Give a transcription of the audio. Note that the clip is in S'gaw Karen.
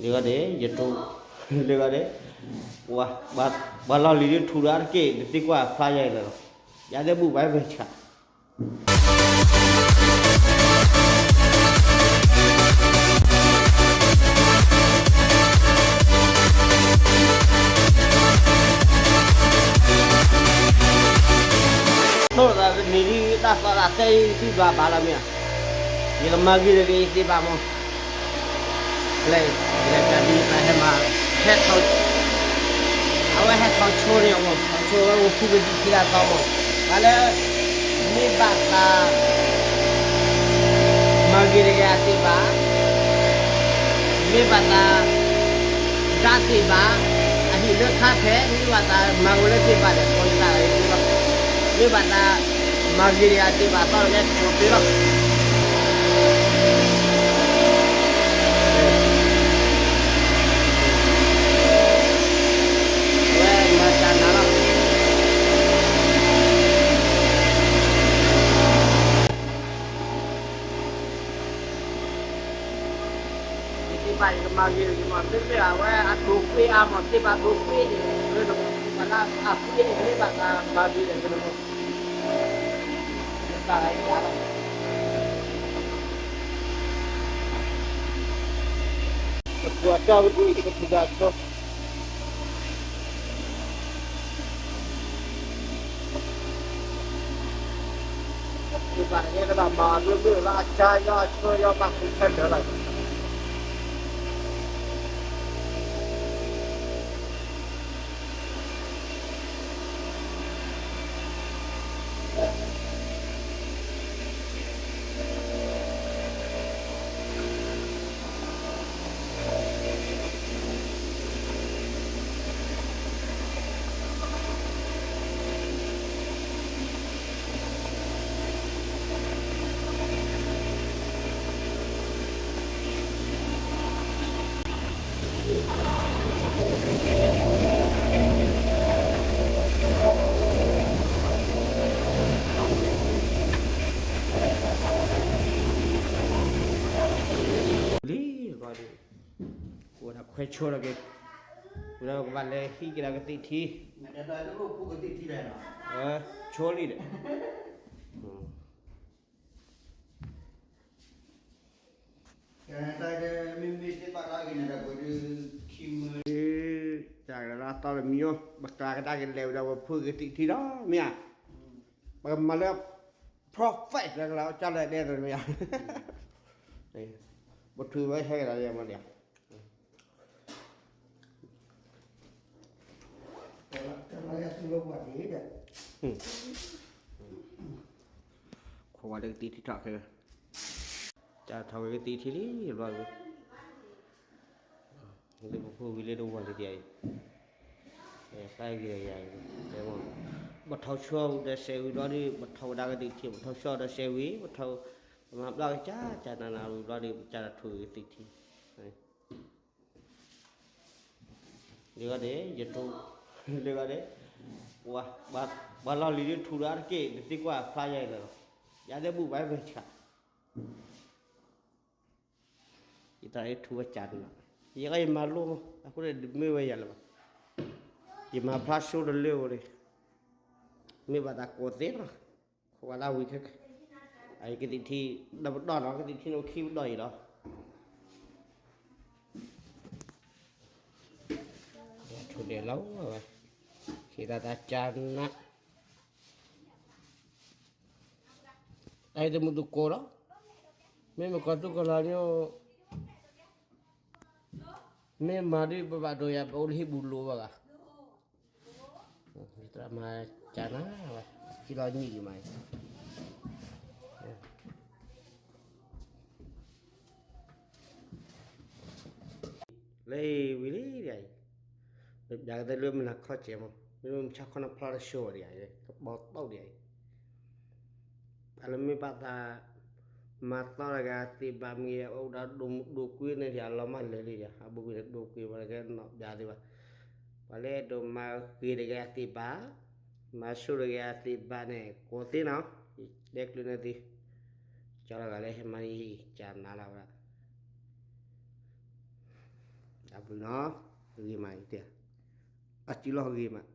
လၢဂီၢ်န့ၣ် ယထူ, လၢဂီၢ်န့ၣ်, ပှၤလီၢ်လံၤဒ်ထူဒီးအါတက့ၢ် နသံကွၢ်ဖျါယၤအံၤလီၤ, ယၤသ့ၣ်ဘူၣ်ဘၣ်မ့ၢ်ဆှး တိၢ်သးတနံၤဒ်တၢ်သီတၢ်သဲအံၤ သုဘၣ်ဘၣ်လီၤမ့ၢ်ဧါ, ယကမၤဂ့ၤတဂ့ၤယသ့ၣ်ဘၣ်မး, လဲၤလဲၤတၢ်ဒ်တၢ်ဟဲမၤ, ဟဲထီၣ်, အဝဲဟဲထီၣ်ဆိန့ၣ်အမး, ထီၣ်ဆိဝဲအိၣ်ဖှူကသံၣ်ထံလၢအသီမး, ဘၣ်လၢ မ့ၢ်ဘၣ်သး မၤဂ့ၤတဂ့ၤအသ့ၣ်ဘၣ်, မ့ၢ်ဘၣ်သး ဒၣ်သ့ၣ်ဘၣ်, အဟံၣ်လၢခါဖဲ မ့ၢ်ဘၣ်သးမၤဝဲလၢသ့ၣ်ဘၣ်ဒီး ကိးတၢ်ဂ့ၤလီၤ, မ့ၢ်ဘၣ်သး မၤဂ့ၤတဂ့ၤအသ့ၣ်ဘၣ် သီတဂ့ၤကိးသ့လီၤ. ဝဲမၤတၢ်နၤလီၤ. သ့ၣ်ဘၣ်ယကမၤဂ့ၤတဂ့ၤမး, မ့မ့ၢ်အဝဲအဒိးကွံအါမး, သ့ၣ်ဘၣ်ဒိးကွံန့ၣ် ပှၤလၢအကွံန့ၣ် မ့ၢ်ဘၣ်သးမၤဂ့ၤတဂ့ၤမး, မၤဂ့ၤတဂ့ၤလီၤ. ပထူအကၠီကဒံကထူတၢ်ဆိ ဘၣ်တဂ့ၤတဘၣ်မၤဒိၣ်မ့ၢ်လၢအကၠါယီအဆိယီဘၣ်ဃုခဲလၢာ်လီၤ. လံ, အိၣ်ဒၣ်ခွဲဆိလီၤက့ၤ, ဝံၤဒီးကဘၣ်လဲၤဟံးက့ၤဒီးကသံၣ်ထံ, ဆိလံဒီး တၢ်ဂ့ၤလၢအသီတမံၤအိၣ်, ပကျါကဒါကလဲၤဝဲဒီးပဖုကသံၣ်ထံလီၤ, မ့ၢ်ဧါ, ပကမၤလၢ prophet လၢကလီၤကၢ်လၢဒဲးမ့ၢ်ဧါ, ပထူဝဲဟဲကဒီးယမ့ၢ်ဧါ. ခိးဝဲလၢကသံၣ်ထံထီၣ်ခဲ, ကၢ်ထီၣ်ဝဲကသံၣ်ထံလံဘျီ, လၢပဖိဝံၤလၢတဝီၤလံဒ်အံၤ, ပှၤထီၣ်ဆိဒီးစဲးဝံၤဘျီဒီး ပထီၣ်ဝဲဒၣ်ကသံၣ်ထံ, ပထီၣ်ဆိဒီးစဲးဝံၤ, ပထီၣ်, ပမၤဘျီကစၢ်ကၢ်နးနးဝံၤဘျီဒီး ပကၢ်ထီၣ်ထူကသံၣ်ထံ လၢဂီၢ်န့ၣ် ယထူ, လၢဂီၢ်န့ၣ်, ပှၤလီၢ်လံၤဒ်ထူဒီးအါတက့ၢ် နသံကွၢ်ဖျါယၤအံၤလီၤ, ယၤသ့ၣ်ဘူၣ်ဘၣ်မ့ၢ်ဆှး, ယတၢ်အံၤထူဝဲကၢ်န့ၣ်လီၤ, ယကယမၤလိမး အဃိန့ၣ်တမ့ၢ်ဝဲယၤလၢၤဘၣ်, ယမၤဖျါဆိတလၢအိၣ်န့ၣ်, မ့ၢ်ဘၣ်သးကိးသ့လီၤ, ခိးဝဲဒၣ်ဝံၤခဲ, အကသံၣ်ထံ, ဒီးပဒီၣ်နီၤ ကသံၣ်ထံန့ၣ်ခံပဒီၣ်အံၤလီၤ. ထူဒဲးလီၤဝဲ, ဟ့ၣ်တၢ်တၢ်ကၢ်နး, တၢ်အံၤတမုၢ်တကိးလီၤ, မ့မ့ၢ်ကီၢ်သူကီၢ်လၤမ့ၢ်, မ့ၢ်မၤဒ်ပဘၣ်ဒိယၤ ပအိၣ်လၢဟံၣ်ဘူးလိာ်ဘၣ်ဂၤ သရၣ်မၤကၢ်နၤဝဲ, ထံလီၤညံၣ်ကမၤအံၤ, လၢဝံၤလံဒ်အံၤ, ပျးကသ့လၢမနၤခီၣ်စဲးမး မ့မ့ၢ်မုၢ်ဆါခီနဖျီတၢ်ဆိဝဲဒ်အံၤ ကပီၤတီၢ်ဒ်အံၤ အလၢမ့ၢ်ဘၣ်သး မၤသီတဂၤသ့ၣ်ဘၣ်မ့ၢ်ဂ့ၤ အိၣ်ဒီးဒိၣ်မုၢ်ဒိၣ်ကွံန့ၣ်ဒီး အလီၤမၢ်လၢာ်လံဒီး အဘူးကွံန့ၣ်ဒိၣ်ကွံဝဲတဂ့ၤ နီၢ်ပၠးသ့ၣ်ဘၣ်. ပှၤလၢအဲၣ်ဒိးမၤဂ့ၤတဂၤသ့ၣ်ဘၣ်, မၤဆိၣ်တဂၤသ့ၣ်ဘၣ်န့ၣ် ကိးသ့နီၤ, ယတဲကျုးန့ၢ်သု, ကၠီလီၤဂာ်လၢဟဲမၤယကၢ်နၤလီၤဝဲဒၣ်. တၢ်ဘျုးနီၤ, ဂ့ၤမး, အစံးလီၤဂ့ၤမး,